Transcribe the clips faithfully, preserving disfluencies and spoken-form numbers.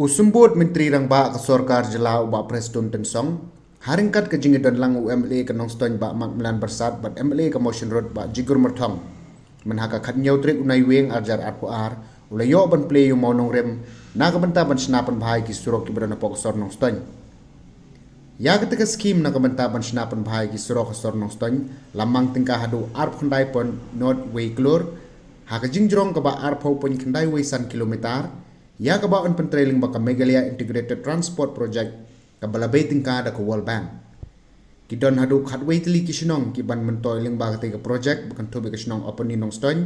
U Symbud Myntri Rangbah ka Sorkar Jylla u Bah Prestone Tynsong, ha ryngkat ka jingdon lang u M L A ka Nongstoiñ Bah Macmillan Byrsat bad M L A ka Mawshynrut Bah Jigur Myrthong. Mynha ka khatñiew tarik u Naiwieng arhajar arphew ar, u la ïoh ban plie ïa u mawnongrim na ka bynta ban shna pynbha ïa ki surok kiba don hapoh ka sor Nongstoiñ. Ïa kata ka skhim na ka bynta ban shna pynbha ïa ki surok ha sor Nongstoiñ la mang tyngka haduh arphew khyndai point nod wei klur, ha ka jingjrong kaba arphew point khyndai wei san kilometer, ïa kaba yn pyntrei lyngba ka Meghalaya Integrated Transport Project kaba la bei tyngka da ka World Bank. Ki don haduh khatwei tylli ki shnong kiban myntoi lyngba kata ka project, ba kynthup ïa ka shnong Opani Nongstoiñ,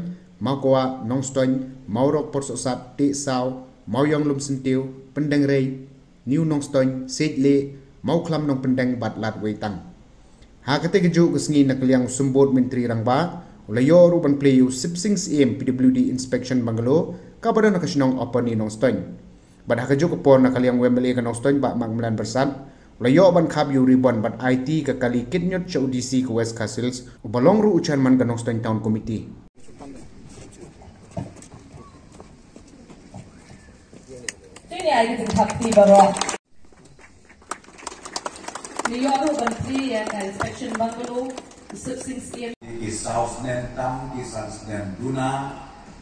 Mawkwah, Nongstoiñ, Mawrok Porsohsat, Tehsaw, Mawiong Lumsyntiew, Pyndengrei, New Nongstoiñ, Seitleh, Mawkhlam Nongpyndeng bad Ladweitang. Ha kata ka juh ka sngi na ka liang u Symbud Myntri Rangbah u la ïoh ruh ban plie ïa u Sipsing Syiem P W D Inspection Bungalow kaba don ha ka shnong Opani Nongstoiñ. Bad ha ka juh ka por na ka liang u M L A ka Nongstoiñ Bah Macmillan Byrsat u la ïoh ban khap ïa u ribbon bad aiti ka kali kit ñiut sha u D C ka West Khasi Hills, uba long ruh u chairman ka Nongstoiñ Town Committee. Te ngi ai ka jingthap kti baroh. Ngi ïoh ruh ban plie ïa ka inspection bungalow, Sipsing Syiem. Ki saw snem tam, ki san snem duna,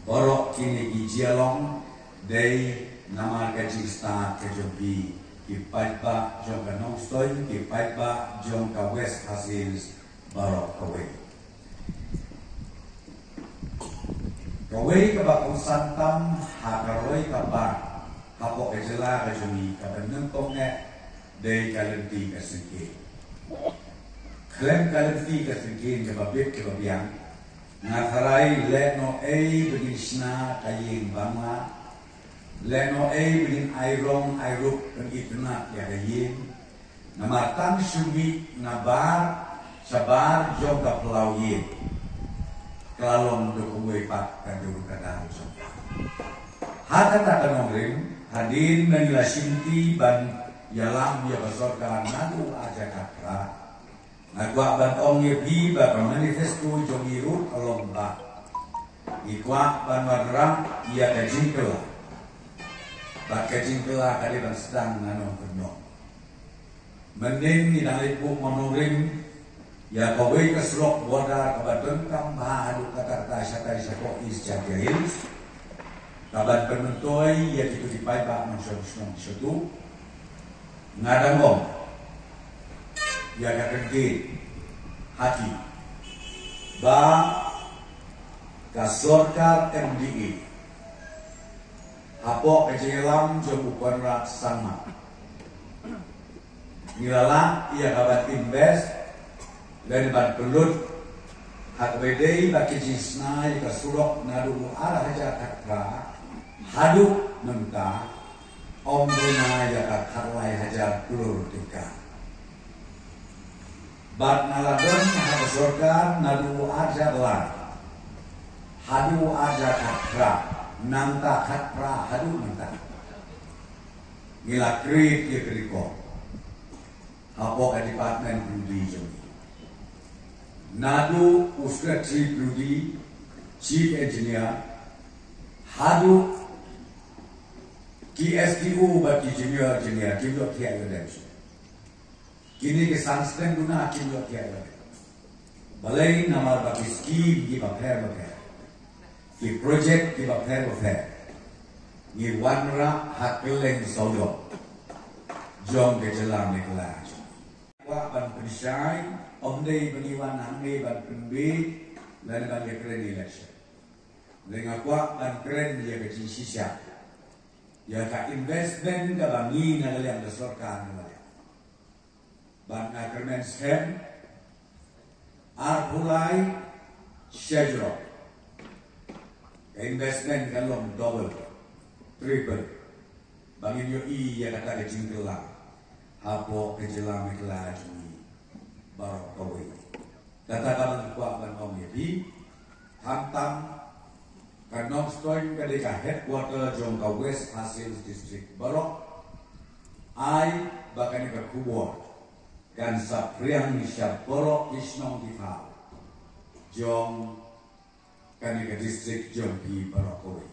baroh kine ki jia long, dei namar ka jingstad ka jong ki, ki paidbah jong ka Nongstoiñ, ki paidbah jong ka West Khasi Hills baroh kawei. Kawei kaba kongsan tam ha ka roi ka par hapoh ka jylla ka jong ngi kaba nyngkong eh dei ka lynti ka syngkien. Khlem ka lynti ka syngkien kaba bit kaba biang, nga tharai lehnohei ba ngin shna ka ïing bangla, lehnohei ba ngin ai rong ai rup ban itynnad ïa ka ïing, namar tang shu mih na bar shabar jong ka phyllaw ïing ka la long da kumwei pat ka dur ka dar jong ka. Ha kata ka nongrim, hadien ba ngi la shimti ban ïalam ïa ka sorkar naduh arhajar khatphra, nga kwah ban ong ïa phi ba ka manifesto jong ngi ruh ka long ba ngi kwah ban wanrah ïa ka jingkylla, bad ka jingkylla ka dei ban sdang na nongkyndong. Mynnin ngi dang leit buh mawnongrim ïa kawei ka surok border kaba donkam bha haduh katta katta shatai shapoh East Jaintia Hills, kaban pynmyntoi ïa kito ki paidbah nongshong shnong shato. Nga dang ong ïa ka kyntien ha ki ba ka sorkar M D A hapoh ka jingïalam jong u Conrad Sangma, ngi la lah ïa ka ban invest lane ban pynlut ha kaba dei bad ka jingshna ïa ka surok naduh u arhajar khatphra haduh mynta, ym duna ïa ka khatlai hajar klur tyngka. Bad nga la don ha ka sorkar naduh u arhajar lai haduh u arhajar khatphra, nangta khatphra haduh mynta ngi la create ïa ka record hapoh ka department P W D jong ngi. Naduh u secretary P W D, chief engineer, haduh ki S D O bad ki junior engineer, kim ïoh thiah ïa lade. Kine ki san snem duna kim ïoh thiah ïa lade. Balei? Namar ba ki skim kiba pher bapher, ki project kiba pher bapher, ngi wanrah ha kylleng sawdong jong ka jylla Meghalaya. Kwah ban pynshai, ym dei ba ngi wan hangne ban pynbeit lane ban ïakren election. Lane nga kwah ban kren ïa ka jingshisha, ïa ka investment kaba ngi na ka liang ka sorkar ngi la leh. Bad nga kyrmen skhem, arphew lai shajrong, ka investment kan long double, triple, ba ngin ïohi ïa kata ka jingkylla hapoh ka jylla Meghalaya jong ngi baroh kawei. Kata kaba nga kwah ban ong ïa phi, khamtam ka Nongstoiñ ka dei ka headquarter jong ka West Khasi Hills District baroh, ai ba kane ka khubor kan sa phriang sha baroh ki shnong ki thaw jong kane ka district jong phi baroh kawei.